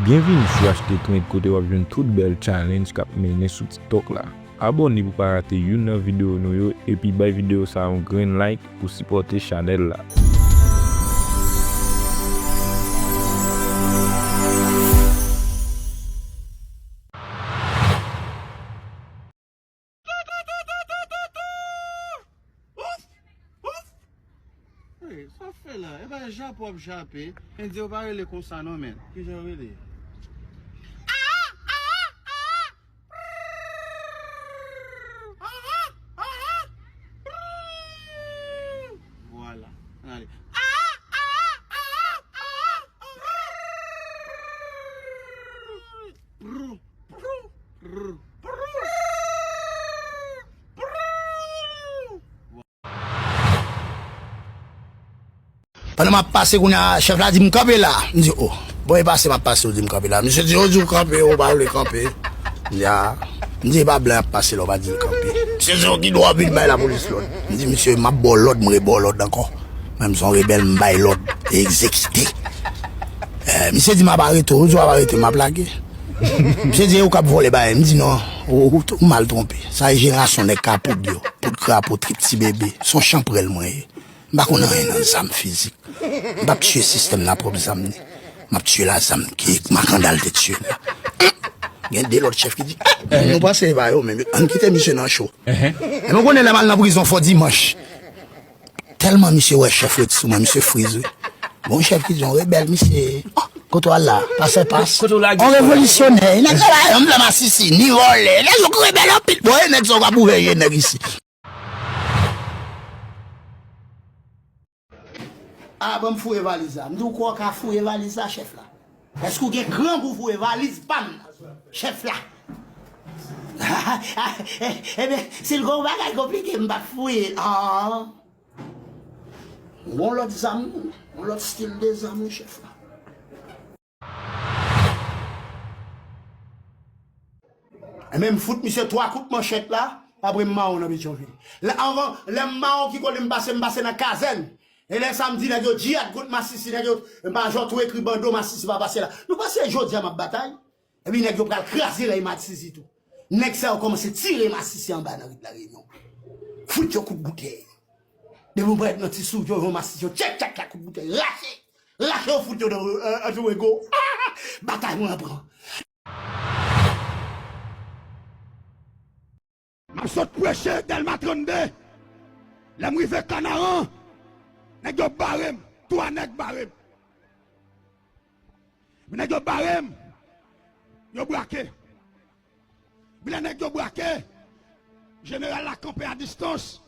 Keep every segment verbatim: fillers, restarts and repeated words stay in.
Byenvini sou H T Trend kote w ap jwenn tout bèl challenge k ap mennen sou TikTok la. Abòne pou w pa rate youn nan videyo nou yo epi bay videyo sa a yon grenn like pou sipòte chanèl la. Hey, sa w fè la? E pa jape w ap jape. Endyen yo pa rele konsa non, men. Kijan yo rele? Vwala. Ann ale. Pandan m ap pase kounye a, chèf la di m, "Kanpe la." M di, "O." Bon, e pase m ap pase, yo di m, "Kanpe la." Misye di, "Yo di w kanpe, ou pa vle kanpe." M di, "A." M di, "E pa blan ap pase la, ou pa di l kanpe." Misye di, "O, ki dwa w vin bay lapolis lòd?" M di, "Misye, m ap ba w lòd, m reba w lòd ankò. Menm si w rebèl, m bay lòd, e egzekite." Eh, misye di, "M ap arete w, ou di w ap arete m, m ap lage." Misye di, "E ou k ap vòlè bagay?" M di, "Non, ou, ou, ou mal twonpe. Sa e jenerasyon nèg ka poud yo, poud krapo, trip ti bebe. Se yon chanpwèl mwen ye." M pa konn anyen nan zam fizik. M p ap tiye sistèm nan pwòp zam li. M ap tiye la zam ke makandal te tiye la. Gen de lòt chèf ki di, "Nou panse e pa yo menm. Ann kite misye nan cho." Enben, ou konnen lè m al nan prizon fò dimanch. Tèlman misye wè chèf ret sou mwen, misye friz wi. Bon, chèf ki di, "On rebèl misye. Kote w al la? Pas fè pas." Kote w lage? On revolisyonè. Nèg sa pa yon blan masisi, ni vòlè. Nèg yo rebèl anpil. Bon, e nèg sa w ka boure ye nèg isi. A, ban m fouye valiz la. M di w kwè w ka fouye valiz la, chèf la. Èske w gen kran pou w fouye valiz pa m nan, chèf la? Ebyen, si l gen yon bagay konplike, m p ap fouye l. An. Yon lòt zam, yon lòt stil de zam, wi, chèf la. Enben, m fout misye twa kout manchèt la, apre m mawon nan Petyonvil. Lè, anvan, lè m mawon ki kote m pase, m pase nan kazèn. E lè sa m di nèg yo djihad kont masisi, nèg yo, majò tou ekri bando, masisi pa pase la. Nou panse jodi a m ap batay? Epi nèg yo pral kraze rèy masisi tou. Nèg sa yo kòmanse tire masisi anba nan rit Larenyon. Fout yo kout boutèy. Depi w parèt nan ti souk yo, yon masisi yo tchèk tchak la kout boutèy. Rache! Rache yo fout yo nan, euh, antre wego. Batay mwen an pran. M ap sot preche Dèlma trannde. Lè m rive Kanaran, nèg yo bare m. Twa nèg bare m. Epi nèg yo bare m. Yo brake. Epi lè nèg yo brake, jeneral la kanpe a distans.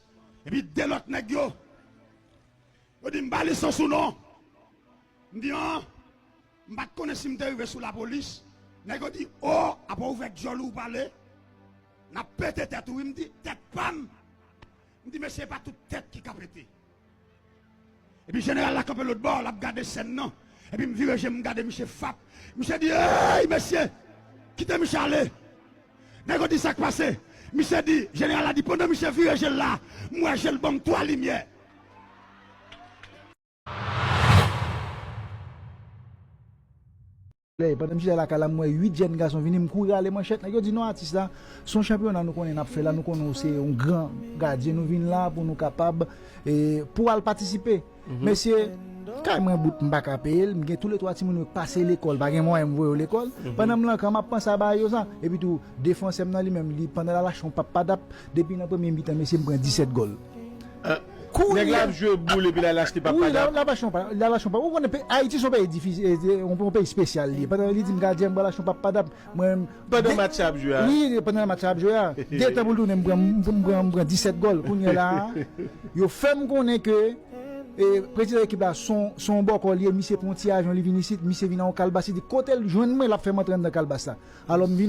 Epi de lòt nèg yo, yo di m ba lisans ou non. M di an, m pa t konnen si m te rive sou lapolis. Nèg yo di, o, apa w ouvè dyòl ou pale? N ap pete tèt ou wi. M di, tèt pa m. M di, mesye, e pa tout tèt ki ka pete. Epi jeneral la kanpe lòt bò, l ap gade sèn nan. Epi m vire je m, m gade misye fap. Misye di, ey, mesye, kite misye ale. Nèg yo di, sa k pase? Misye di, jeneral la di, pandan misye vire je l la, m wè je l ban m twa limyè. Lè, pandan m chita lakay la, m wè uit jèn gason vini, m kouri rale manchèt. Nèg yo di, "Non, atis la, se yon chanpyona nou konnen n ap fè la, nou konnen w se yon gran gadyen, nou vin la pou nou kapab, e, pou w al patisipe." Mesye, kay mwen bout, m pa ka peye l, m gen toulètwa timoun yo k pase lekòl, pa gen mwayen m voye yo lekòl. Pandan m lan kan, m ap panse a bagay yo sa. Epi tou, defansè m nan li menm, li, pandan l al achte yon pap padap, depi nan premye mitan, mesye, m pran disèt gòl. Kounye a, nèg la ap jwe boul epi l al achte pap padap. Wi, l al achte yon pap, l al achte yon pap. Ou konnen pe-, Ayiti se yon peyi difisil, e, e, yon, yon peyi espesyal li ye. Pandan li di m, "Gadyen, m pral achte yon pap padap." Mwen, pandan match la ap jwe a? Wi, pandan match la ap jwe a. De tan pou l tounen, m pran, m pran, m pran disèt gòl. Kounye a la, yo fè m konnen ke, e, prezidan ekip la, se yon, se yon bòkò li ye, misye pran yon ti avyon, li vin isit, misye vin ak yon kalbas, li di, "Kote l jwenn mwen, l ap fè m antre anndan kalbas la." Alò, m vin